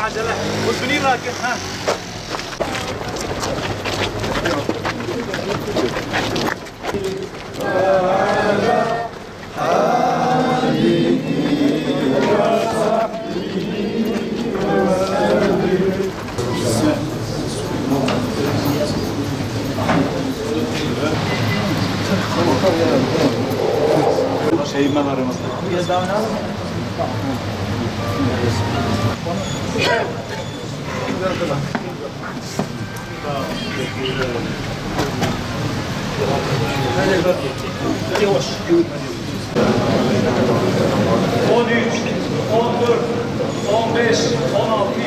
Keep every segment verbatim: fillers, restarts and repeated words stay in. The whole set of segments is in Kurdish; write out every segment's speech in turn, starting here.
Acele. Uzunî rakin, ha. Şey, ben aramızda. Yavaş. On üç, on dört, on beş, on altı.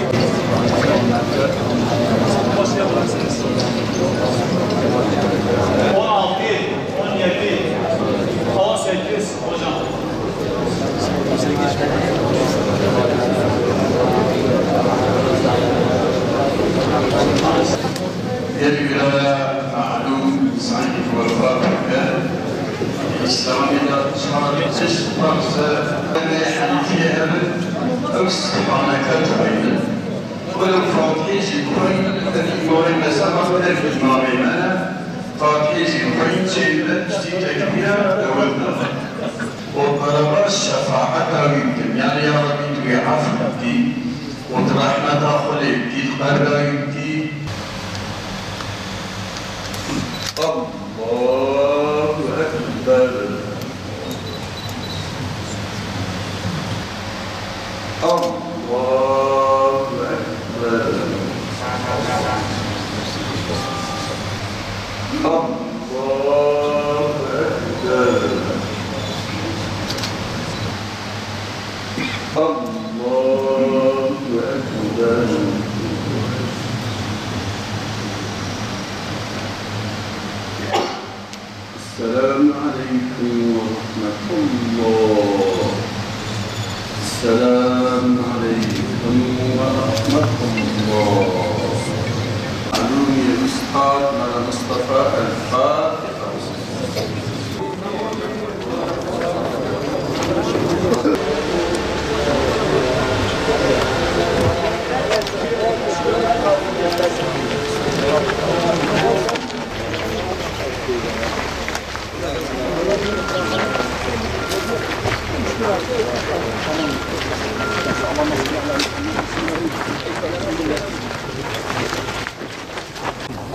Hoş geldiniz. On altı, on yedi, on sekiz. Gelî biraya malûm, sanki wefat bike. Îslamê de çar çeşt farz e. Em ê Henîfiyê hebin, ew sibhaneke dixwînin. Wilo Fatihê jî bixwînin, ev îmamê mezheba me, ev îmamê me ne. Fatihê jî bixwîn, çê dibe, piştî tekbîra dewam dibe. û qereba şefaeta wî bikin. Yanî ya Rebî tu wî efw bikî û tu rehmeta xwe lê bikî, tu qebra wî bikî. Allahu Ekber. Allahu Ekber. Allahu Ekber. Allahu Ekber. Esselamu aleykum ve rahmetullah. Esselamu aleykum ve rahmetullah. Alûmî Ustad Mela Mustafa El Fatiha.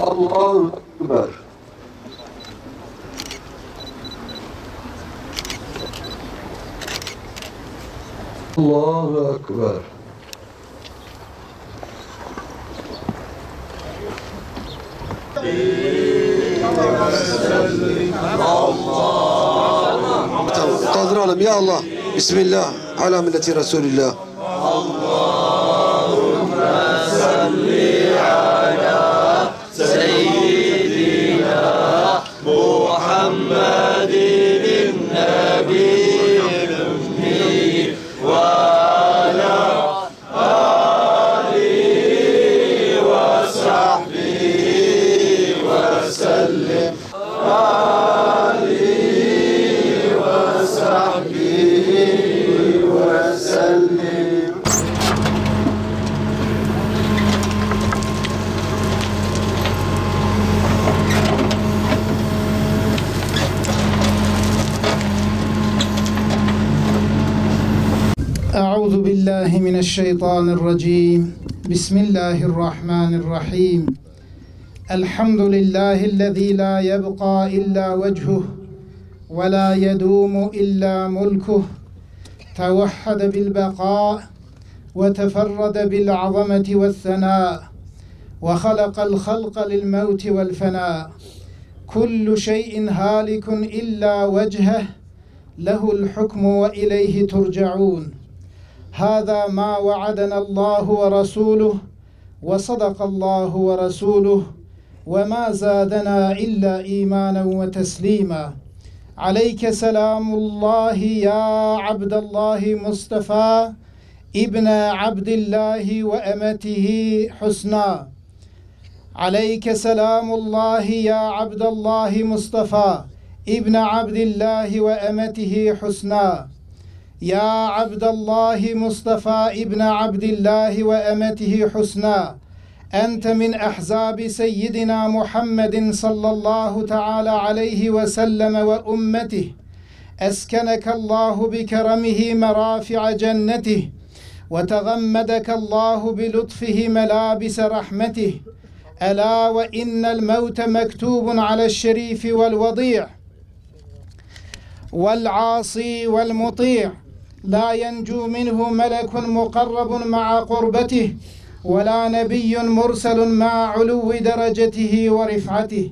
Allahu Ekber. Allahu Ekber. Tamam, kaldıralım. Ya Allah. Bismillah. Ala milleti Resulillah. أعوذ بالله من الشيطان الرجيم. بسم الله الرحمن الرحيم. الحمد لله الذي لا يبقى إلا وجهه ولا يدوم إلا ملكه، توحد بالبقاء وتفرد بالعظمة والثناء، وخلق الخلق للموت والفناء، كل شيء هالك إلا وجهه، له الحكم وإليه ترجعون. هذا ما وعدنا الله ورسوله، وصدق الله ورسوله، وما زادنا إلا إيمانا وتسليما. عليك سلام الله يا عبد الله مصطفى ابن عبد الله وأمته حسنى. عليك سلام الله يا عبد الله مصطفى ابن عبد الله وأمته حسنى. يا عبد الله مصطفى ابن عبد الله وأمته حسنى، أنت من أحزاب سيدنا محمد صلى الله تعالى عليه وسلم وأمته، أسكنك الله بكرمه مرافع جنته، وتغمدك الله بلطفه ملابس رحمته. ألا وإن الموت مكتوب على الشريف والوضيع والعاصي والمطيع، لا ينجو منه ملك مقرب مع قربته، ولا نبي مرسل مع علو درجته ورفعته.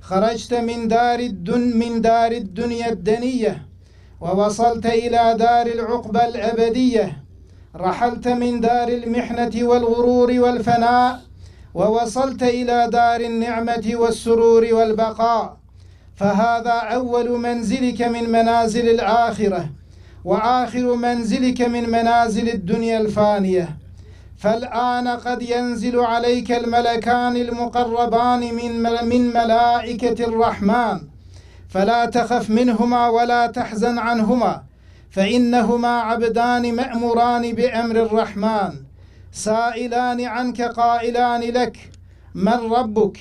خرجت من دار الدن-، من دار الدنيا الدنية، ووصلت إلى دار العقبى الأبدية. رحلت من دار المحنة والغرور والفناء، ووصلت إلى دار النعمة والسرور والبقاء. فهذا أول منزلك من منازل الآخرة، وآخر منزلك من منازل الدنيا الفانية. فالآن قد ينزل عليك الملكان المقربان من مل-، من ملائكة الرحمن، فلا تخف منهما ولا تحزن عنهما، فإنهما عبدان مأموران بأمر الرحمن، سائلان عنك قائلان لك: من ربك؟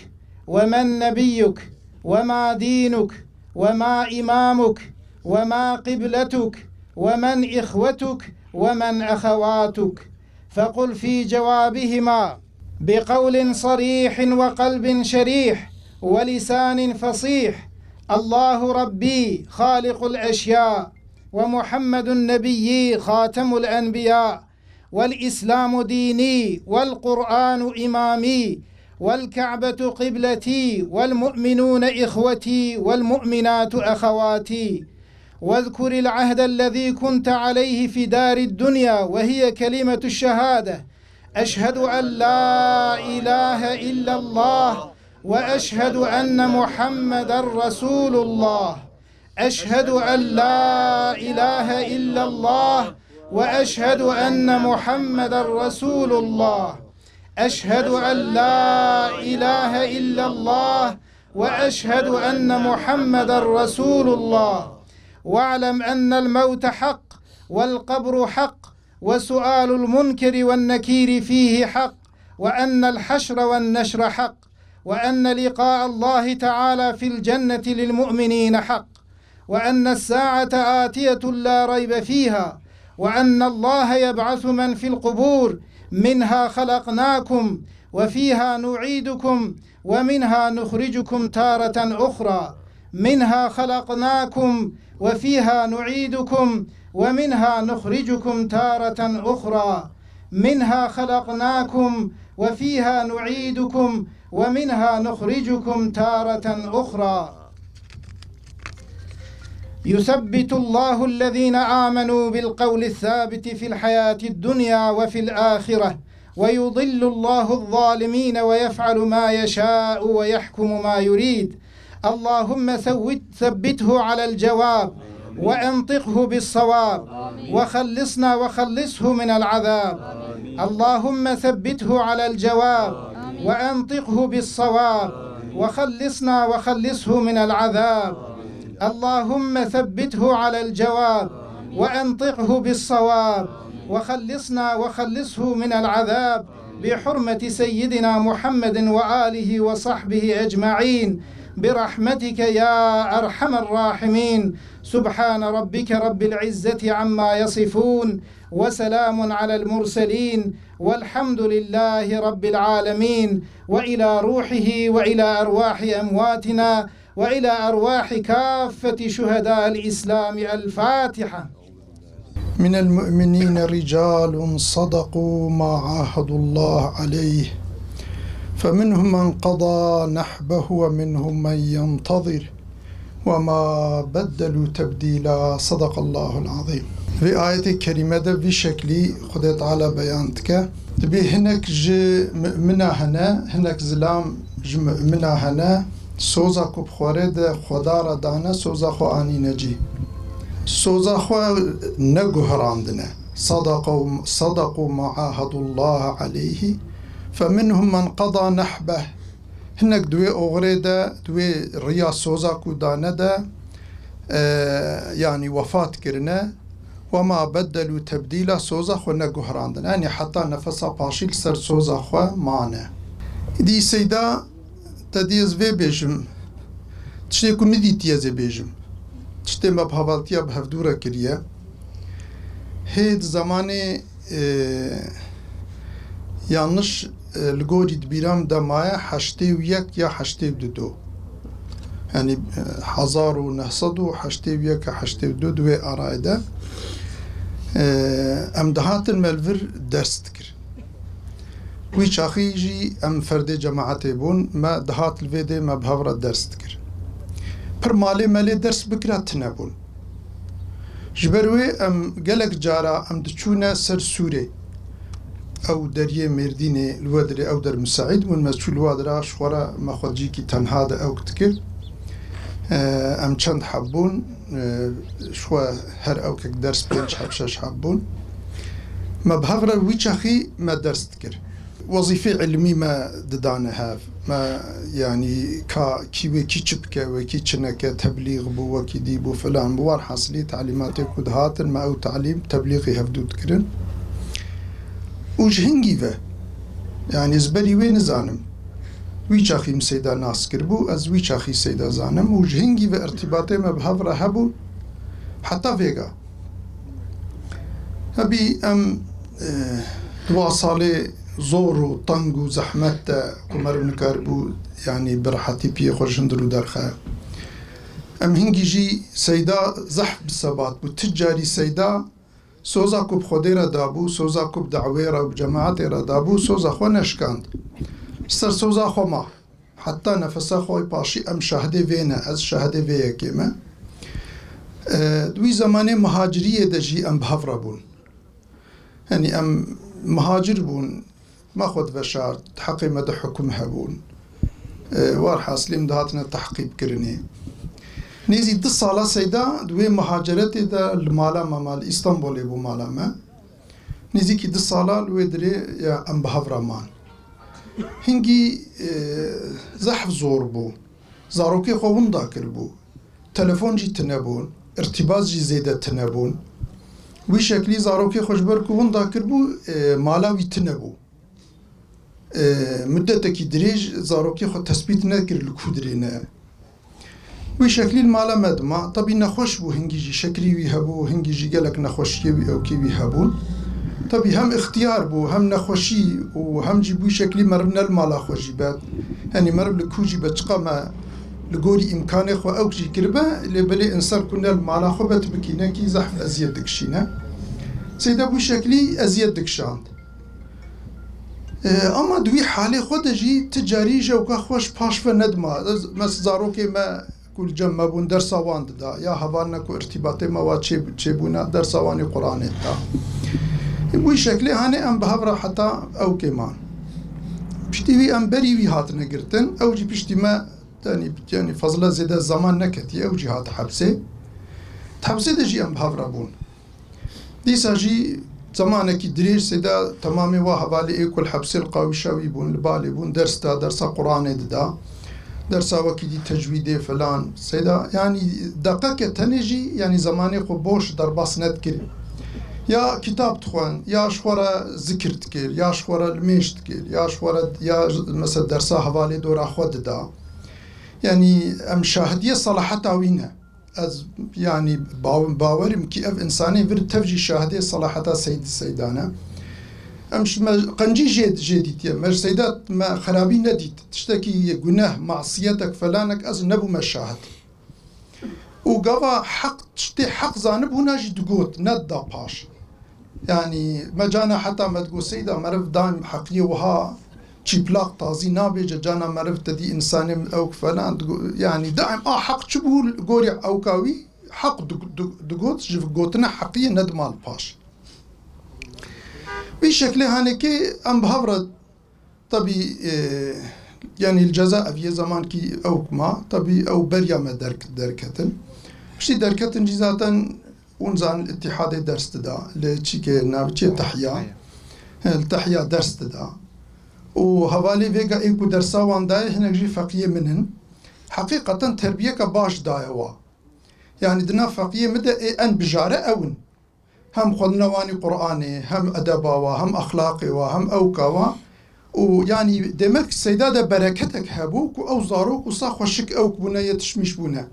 ومن نبيك؟ وما دينك؟ وما إمامك؟ وما قبلتك؟ ومن إخوتك؟ ومن أخواتك؟ فقل في جوابهما بقول صريح وقلب شريح ولسان فصيح: الله ربي خالق الأشياء، ومحمد نبيي خاتم الأنبياء، والإسلام ديني، والقرآن إمامي، والكعبة قبلتي، والمؤمنون إخوتي، والمؤمنات أخواتي. واذكر العهد الذي كنت عليه في دار الدنيا، وهي كلمة الشهادة: أشهد أن لا إله إلا الله، وأشهد أن محمدا رسول الله. أشهد أن لا إله إلا الله، وأشهد أن محمدا رسول الله. أشهد أن لا إله إلا الله، وأشهد أن محمدا رسول الله. واعلم أن الموت حق، والقبر حق، وسؤال المنكر والنكير فيه حق، وأن الحشر والنشر حق، وأن لقاء الله تعالى في الجنة للمؤمنين حق، وأن الساعة آتية لا ريب فيها، وأن الله يبعث من في القبور: منها خلقناكم، وفيها نعيدكم، ومنها نخرجكم تارة أخرى. منها خلقناكم، وفيها نعيدكم، ومنها نخرجكم تارة أخرى. منها خلقناكم، وفيها نعيدكم، ومنها نخرجكم تارة أخرى. يثبت الله الذين آمنوا بالقول الثابت في الحياة الدنيا وفي الآخرة، ويضل الله الظالمين ويفعل ما يشاء ويحكم ما يريد. اللهم ثوت-، ثبته على الجواب، وأنطقه بالصواب، وخلصنا وخلصه من العذاب. اللهم ثبته على الجواب، وأنطقه بالصواب، وخلصنا وخلصه من العذاب. اللهم ثبته على الجواب، وأنطقه بالصواب، وخلصنا وخلصه من العذاب، بحرمة سيدنا محمد وآله وصحبه أجمعين، برحمتك يا أرحم الراحمين. سبحان ربك رب العزة عما يصفون، وسلام على المرسلين، والحمد لله رب العالمين. وإلى روحه وإلى أرواح أمواتنا وإلى أرواح كافة شهداء الإسلام. الفاتحة. من المؤمنين رجال صدقوا ما عاهدوا الله عليه، فمنهم من قضى نحبه ومنهم من ينتظر، وما بدلوا تبديلا. صدق الله العظيم. Vê ayetê kerîme de vî şeklî Xwedê Teala beyan dike. Dibê hinek ji mumina hene, hinek zilam ji mumina hene, soza ku bi xwe re de Xweda re dane, soza xwe anîne cî. Soza xwe neguherandine. Sadaqu, sadaqu ma ahadullaha aleyhi, fe minhum men qada nehbeh. Hinek di wê oxirê de, di wê riya soza ku dane de, e, yanî wefat kirine Wema beddelû tebdîla, soza xwe neguherandin. Yanî heta nefesa paşî li ser soza xwe mane. Dî Seyda, te dî ez vê bêjim, tiştê ku min dîtiye ez ê bêjim. Tiştê me bi hevaltiya bi hevdû re kiriye. Hê di zemanê, e, yanlış, e, li gorî di bîra min de maye heştê û yek ya heştê û du do. Yanî, e, hezar û neh sed û heştê û yek ya heştê û du di wê arayê de, e, em dihatin me li vir ders dikir. Wî çaxî jî em ferdê cemaetê bûn, me dihat li vê dê me bi hev re ders dikir. Pir malê me lê ders bikira tune bûn. Ji ber wê em gelek cara em diçûne ser sûrê. Ew deriyê Mêrdînê li we dirê, ew der miseîd bûn, me çû li wa dira, ji xwe re me xwe cîkî tenha de ewk dikir. E, em çend heb bûn, e, ji xwe her ewkek ders pênc heb, şeş heb bûn. Me bi hev re wî çaxî me ders dikir. Wezîfê ilmî me didane hev. Me, yanî, ka kî wê kî çi bike, wê kî çi neke, teblîx bû, wekî dî bû, filan bû. Werhasilî talîmatê ku dihatin, me ew talîm teblîxê hevdû dikirin. Û ji hingî ve, yanî, ez berî wê nizanim. Wî çaxî min Seyda nas kiribû, ez wî çaxî Seyda zanim û ji hingî ve irtîbatê me bi hev re hebû heta vêga. Hebî em, e, di wa salê zor û teng û zehmet de ku meriv nikaribû, yanî, bi rehetî piyê xwe ji hundir û derxe. Em hingî jî Seyda zehf bi sebat bû. Ti carî Seyda soza ku bi Xwedê re dabû, soza ku bi dawê re û bi cemaetê re dabû, soza xwe neşkand. Ser soza xwe ma. Heta nefesa xwe paşî em şahidê vê ne, ez şahidê vê yekê me. E, di wî zemanê muhaciriyê de jî em bi hev re bûn. Yanî em muhacir bûn, me xwe diveşart, di heqê me de hukum hebûn. E, werhasilî em dihatine tehqîb kirinê. Nêzî du sala Seyda di wê muhaceretê de li mala me ma, li Îstanbulê bû mala me. Nêzîkî du sala li wê dirê ya em bi hev re man. Hingî, e, zehf zor bû. Zarokê xwe winda kiribû. Telefon jî tune bûn. Îrtîbat jî zêde tune bûn. Wî şeklî zarokê xwe ji ber ku winda kiribû, e, mala wî tune bû. E, mudetekî dirêj zarokê xwe tespît nekir li ku dirê ne. Wî şeklî li mala me dima, tebî nexweş bû, hingî jî şekrî wî hebû, hingî jî gelek nexweşiyê wî, ewkê wî hebûn. Tebî hem ixtiyar bû, hem nexweşî û hem jî bû şeklî meriv ne li mala xwe jî be. Yanî meriv li ku jî be, çiqa me li gorî îmkanê xwe ewk jî kiribe, lê belê însan ku ne li mala xwe be, tu bikî nekî zehf eziyet dikişîne. Seyda bû şeklî eziyet dikişand. E, ama di wî halê xwe de jî ti carî ji ewka xwe ji paş ve nedima. Ez, mes-, zarokê me ku li cem me bûn, dersa wan dida. Ya hevalina ku irtîbatê me wa çê-, çêbûna, dersa wan ê Quranê dida. E, bi wî şeklê hanê em bi hev re heta ewkê man. Piştî wî em berî wî hatine girtin. Ew jî piştî me, yanî, yanî fazla zêde zeman neketiye, ew jî hat hepsê. Di hepsê de jî em bi hev re bûn. Dîsa jî zemanekî dirêj Seyda temamê wa hevalê ê ku li hepsê li qawîşa wî bûn, li balê bûn, ders da, dersa Quranê dida, dersa wekî dî tecwîdê filan. Seyda, yanî, deqeke tenê jî, yanî, zemanê xwe boş derbas nedikir. Ya kitab dixwend, ya ji xwe re zikir dikir, ya ji xwe re limêj dikir, ya ji xwe re, ya, mesela, dersa hevalê dora xwe dida. Yanî, em şahidiyê selaheta wî ne. Ez, yanî, baw-, bawerim ki ev însanê vir tev jî şahidê selaheta Seyd-, Seyda ne. Em ji me qencî jê, jê dîtiye. Me ji Seyda me xerabî nedît. Tiştekî guneh, masiyetek, felanek ez nebûme şahid. Û gava heq, tiştê heq zanibûna jî digot, nedida paş. Yanî, me cana heta me digot, Seyda, meriv daim heqiyê wiha çîplaq tazî nabêje, cana meriv te dî însanê ewk falan, digo-, yanî, daim a heq çi bû, gorî ewka wî heq dig-, dig-, digot, ji gotina heqiyê nedima li paş. Vî şeklê hanekê em bi hev re Tebî, e, yanî li cezaeviyê zemankî ewk ma, tebî ew beriya me derk-, derketin. Piştî derketin jî zaten hûn zanin îtîhadê ders dida, li çîkê navçê Tehya, he, li Tehya ders dida. Û hevalê vêga ê ku dersa wan dayê hinek jî feqiyê min in. Heqîqeten terbiyeka baş daye wa. Yanî di nav feqiyê min de ê en bijare ew in. Hem xwendina wan ê Qur'anê, hem edeba wa, hem exlaqê wa, hem ewka wa. Û yanî demek Seyda de bereketek hebû ku ew zarok wisa xweşik ewk bûne, yetişmîş bûne.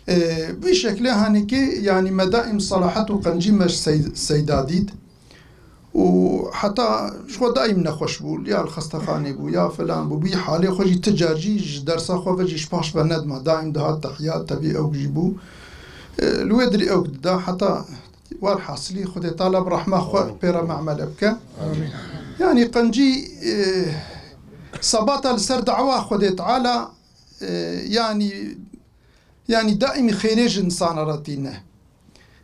Ee, bi şekle hanî ki yanî me daîm salahet û qencî me ji Sey-, Seyda dît. Û heta ji xwe daîm nexweş bû, ya li xestexanê bû, ya filan bû, bî halê xwe jî ti car jî ji dersa xwe ve jî ji paş ve nedima, daîm dihat tehiyat tevî ewk jî bû. Ee, li wê dirî ewk dida heta Werhasilî Xwedê Teala bi rehma xwe pê re memele bike. Yanî qencî, e, sebata li ser dawa Xwedê Teala, e, yanî, yanî daîmî xêrê ji insana re tîne.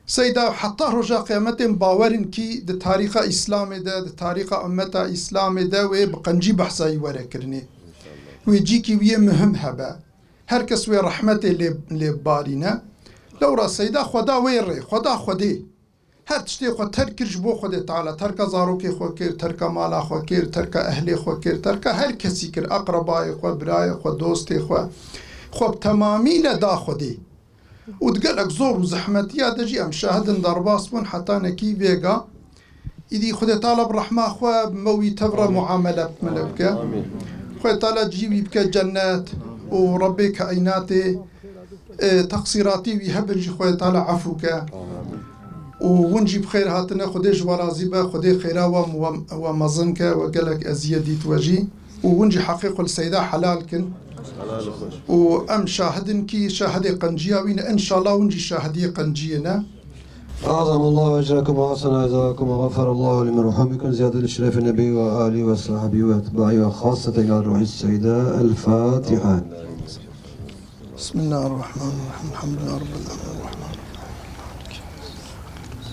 Seyda heta roja qiyametê bawer in kî di tarîxa Îslamê de, di tarîxa ummeta Îslamê de wê bi qencî behsa wî were kirinê. Wê cîkî wî yê muhim hebe. Her kes wê rehmetê lê, lê barîne. Lewra Seyda xwe da wê rê, xwe da Xwedê. Her tiştê xwe terk kir ji bo Xwedê Teala. Terka zarokê xwe kir, terka mala xwe kir, terka ehlê xwe kir, terka her kesî kir. Eqrebayê xwe, birayê xwe, dostê xwe. Xwe bi temamî le da Xwedê. Û di gelek zor û zehmetiya de jî em şahidin derbas bûn heta nekî vêga. Îdî Xwedê Teala bi rehma xwe me wî tev re muamele bike. Xwedê Teala cî wî bike cennet û Rebbê kaînatê, e, teqsîratî wî hebin jî Xwedê Teala efû ke. Û win jî bi xêr hatine, Xwedê ji we razî be, Xwedê xêra we, we, we mezin ke, we gelek eziyet dît we jî. Û win jî heqê xwe li Seyda helal kin. Û em şahidin kî şahidê qenciya wî ne. Înşallah win jî şahidiyê qenciyê ne. أعظم الله أجركم وأحسن جزاءكم وغفر الله لمرحومكم زيادة لشرف النبي وآله وصحبه وأتباعه وخاصة إلى روح السيدة الفاتحة. بسم الله الرحمن الرحيم. الحمد لله رب العالمين. الرحمن الرحيم.